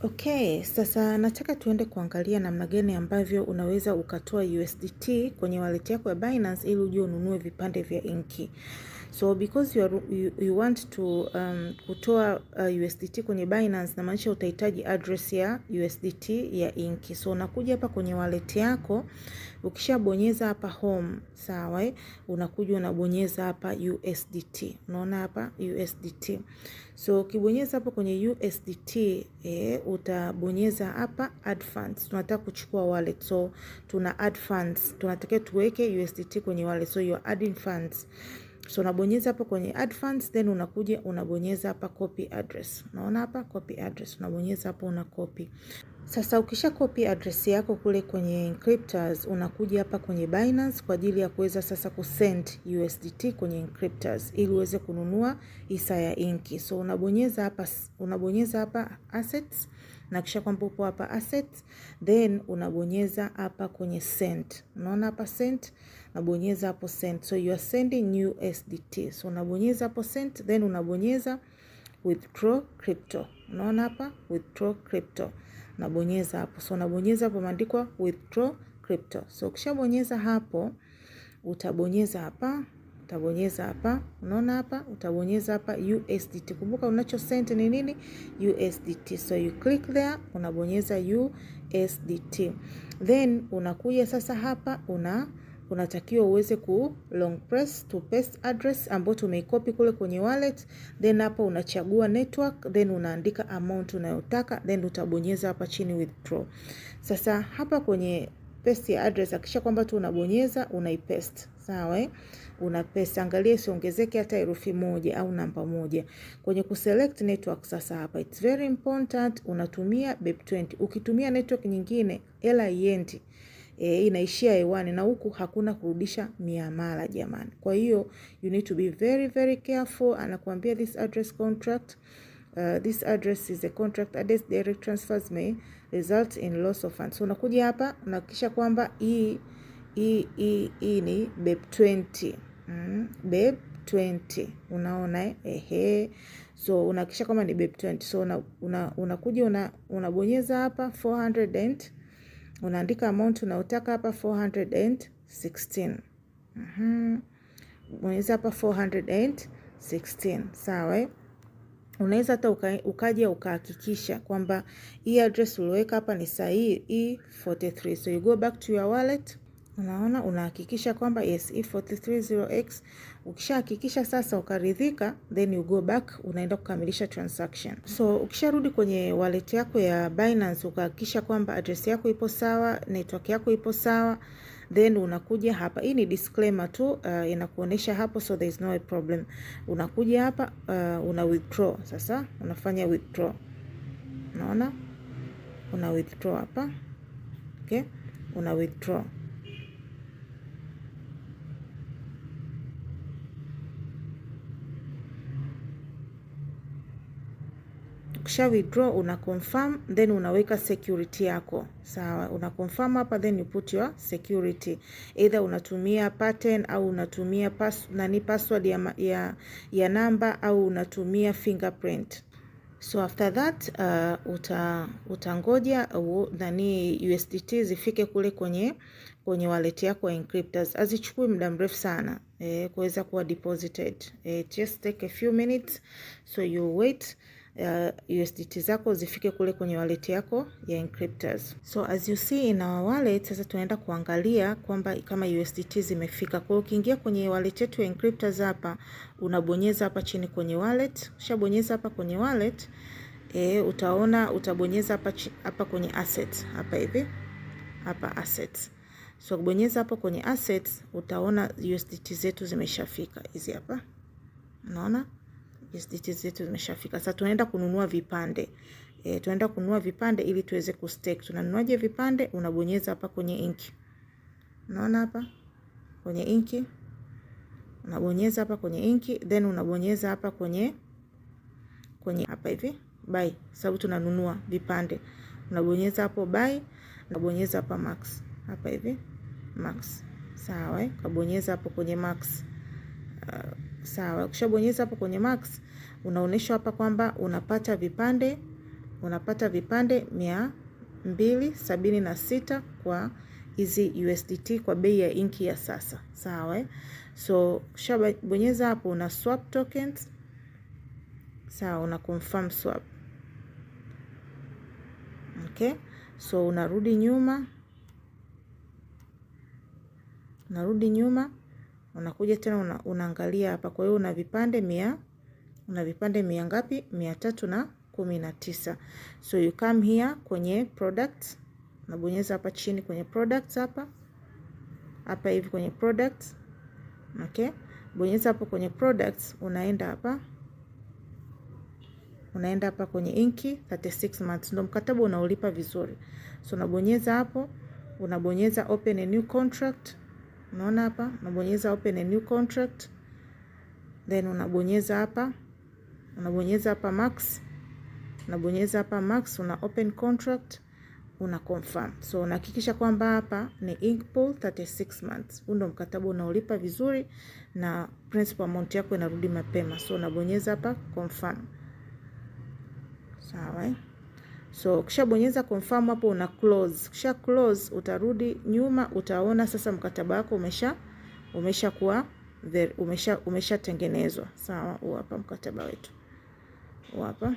Okay, sasa nataka tuende kuangalia namna gani ambavyo unaweza ukatoa USDT kwenye wallet yako ya Binance ili uje ununue vipande vya Inki. So because you want to kutoa USDT kwenye Binance, na maanisha utahitaji address ya USDT ya Inki. So unakuja hapa kwenye wallet yako, ukishabonyeza hapa home, sawa eh? Unakuja unabonyeza hapa USDT. Unaona hapa USDT. So ukibonyeza hapo kwenye USDT utabonyeza hapa add funds. Tunataka kuchukua wallet. So tuna add funds. Tunatakiwa tuweke USDT kwenye wallet. So you are adding funds. So unabonyeza hapo kwenye add funds, then unakuja unabonyeza hapa copy address. Unaona hapa copy address, unabonyeza hapo una copy. Sasa ukisha copy address yako kule kwenye Encryptors, unakuja hapa kwenye Binance kwa ajili ya kuweza sasa kusend USDT kwenye Encryptors ili uweze kununua hisa ya Inki. So unabonyeza hapa assets, na kisha kwamba upo hapa assets, then unabonyeza hapa kwenye send. Unaona hapa send, unabonyeza hapo send. So you are sending USDT. So unabonyeza hapo send, then unabonyeza withdraw crypto. Unaona hapa withdraw crypto. Unabonyeza hapo. So unabonyeza hapo imeandikwa withdraw crypto. So ukishabonyeza hapo utabonyeza hapa, utabonyeza hapa, unaona hapa, utabonyeza hapa USDT. Kumbuka unacho send ni nini? USDT. So you click there, unabonyeza USDT. Then unakuja sasa hapa unatakiwa uweze ku long press to paste address ambayo tumeicopy kule kwenye wallet, then hapo unachagua network, then unaandika amount unayotaka, then utabonyeza hapa chini withdraw. Sasa hapa kwenye paste ya address, hakikisha kwamba tu unabonyeza unaipaste, sawa eh? Una paste, angalia isiongezeke hata herufi moja au namba moja. Kwenye kuselect network sasa hapa it's very important, unatumia BEP20. Ukitumia network nyingine hela haiendi. Inaishia hewani na huku hakuna kurudisha miamala jamani. Kwa hiyo you need to be very very careful. Anakuambia this address contract this address is a contract address, direct transfers may result in loss of funds. So unakuja hapa unahakikisha kwamba hii ni BEP20. BEP20 unaona eh? Ehe. So unahakikisha kwamba ni BEP20. So unakuja unabonyeza hapa 400 and unaandika amount unaotaka hapa 416. Bonyeza hapa 416. Sawa eh? Unaweza hata ukaja ukahakikisha kwamba hii address ulioweka hapa ni sahihi E43. So you go back to your wallet, unaona unahakikisha kwamba yes E430x. Ukishahakikisha sasa ukaridhika, then you go back unaenda kukamilisha transaction. So ukisharudi kwenye wallet yako ya Binance ukahakikisha kwamba address yako ipo sawa, network yako ipo sawa, then unakuja hapa. Hii ni disclaimer tu, inakuonyesha hapo, so there is no problem. Unakuja hapa, una withdraw. Sasa unafanya withdraw, unaona una withdraw hapa, okay, una withdraw. Ukisha withdraw una confirm, then unaweka security yako sawa. Una confirm hapa, then you put your security, either unatumia pattern au unatumia nani password ya namba au unatumia fingerprint. So after that utangoja nani USDT zifike kule kwenye wallet yako ya Encryptors. Hazichukui muda mrefu sana kuweza kuwa deposited. Just take a few minutes, so you wait USDT zako zifike kule kwenye wallet yako ya Encryptors. So as you see in our wallet, sasa tunaenda kuangalia kwamba kama USDT zimefika. Kwa hiyo ukiingia kwenye wallet yetu ya Encryptors hapa, unabonyeza hapa chini kwenye wallet. Ukishabonyeza hapa kwenye wallet, utaona utabonyeza hapa hapa kwenye assets hapa hivi. Hapa assets. So kubonyeza hapo kwenye assets utaona USDT zetu zimeshafika hizi hapa. Unaona? USDT zetu zimeshafika. Sasa tunaenda kununua vipande. Tunaenda kununua vipande ili tuweze kustake. Tunanunuaje vipande? Unabonyeza hapa kwenye Inki. Unaona hapa? Kwenye Inki. Unabonyeza hapa kwenye Inki, then unabonyeza hapa kwenye hapa hivi buy, sababu tunanunua vipande. Unabonyeza hapo buy, unabonyeza hapa max. Hapa hivi max. Sawa eh? Kabonyeza hapo kwenye max. Sawa, ukishabonyeza hapo kwenye max unaonyeshwa hapa kwamba unapata vipande Unapata vipande 276 kwa hizi USDT kwa bei ya inki ya sasa. Sawa eh? So ukishabonyeza hapo una swap tokens. Sawa, una confirm swap. Okay? So unarudi nyuma. Unarudi nyuma, unakuja tena unaangalia hapa. Kwa hiyo una vipande mia, una vipande mia ngapi? 319. So you come here kwenye products, unabonyeza hapa chini kwenye products hapa. Hapa hivi kwenye products. Okay? Bonyeza hapo kwenye products, unaenda hapa. Unaenda hapa kwenye inki 36 months. Ndio mkataba unaolipa vizuri. So unabonyeza hapo, unabonyeza open a new contract. Unaona hapa, unabonyeza open a new contract. Then unabonyeza hapa, unabonyeza hapa max, unabonyeza hapa max, una open contract, una confirm. So unahakikisha kwamba hapa ni ink pool 36 months. Huu ndio mkataba unaolipa vizuri na principal amount yako inarudi mapema. So unabonyeza hapa confirm. Sawa eh? So ukishabonyeza confirm hapo una close. Ukisha close utarudi nyuma, utaona sasa mkataba wako umesha kuwa umeshatengenezwa. Sawa, huu hapa mkataba wetu. Huu hapa.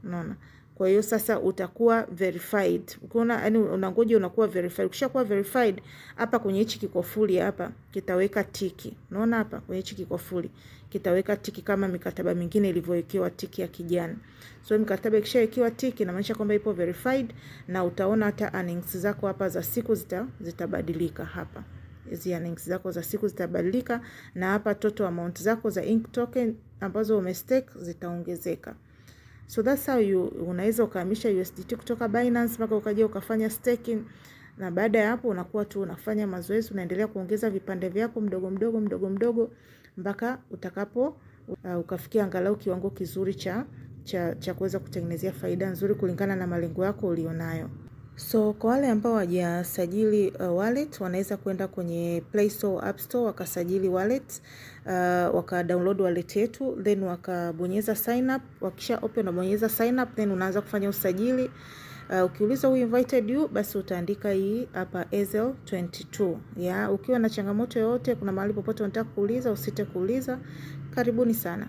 Unaona? Kwa hiyo sasa utakuwa verified. Ukiona yani unangoja unakuwa verified. Ukishakuwa verified hapa kwenye hichi kikofuli hapa kitaweka tiki. Unaona hapa kwenye hichi kikofuli kitaweka tiki kama mikataba mingine ilivyowekewa tiki ya kijani. So mikataba ikishawekewa tiki inamaanisha kwamba ipo verified, na utaona hata earnings zako hapa za siku zitabadilika hapa. Hizi earnings zako za siku zitabadilika, na hapa total amount zako za ink token ambazo umestake zitaongezeka. So that's how you unaweza ukahamisha USDT kutoka Binance mpaka ukaja ukafanya staking, na baada ya hapo unakuwa tu unafanya mazoezi, unaendelea kuongeza vipande vyako mdogo mdogo mdogo mdogo mpaka utakapo ukafikia angalau kiwango kizuri cha kuweza kutengenezea faida nzuri kulingana na malengo yako ulionayo. So kwa wale ambao hawajasajili wallet wanaweza kwenda kwenye Play Store, App Store wakasajili wallet, waka download wallet yetu, then wakabonyeza sign up. Wakisha open unabonyeza sign up, then unaanza kufanya usajili. Ukiuliza who invited you, basi utaandika hii hapa Ezel 22. Ya, ukiwa na changamoto yoyote, kuna mahali popote unataka kuuliza, usite kuuliza. Karibuni sana.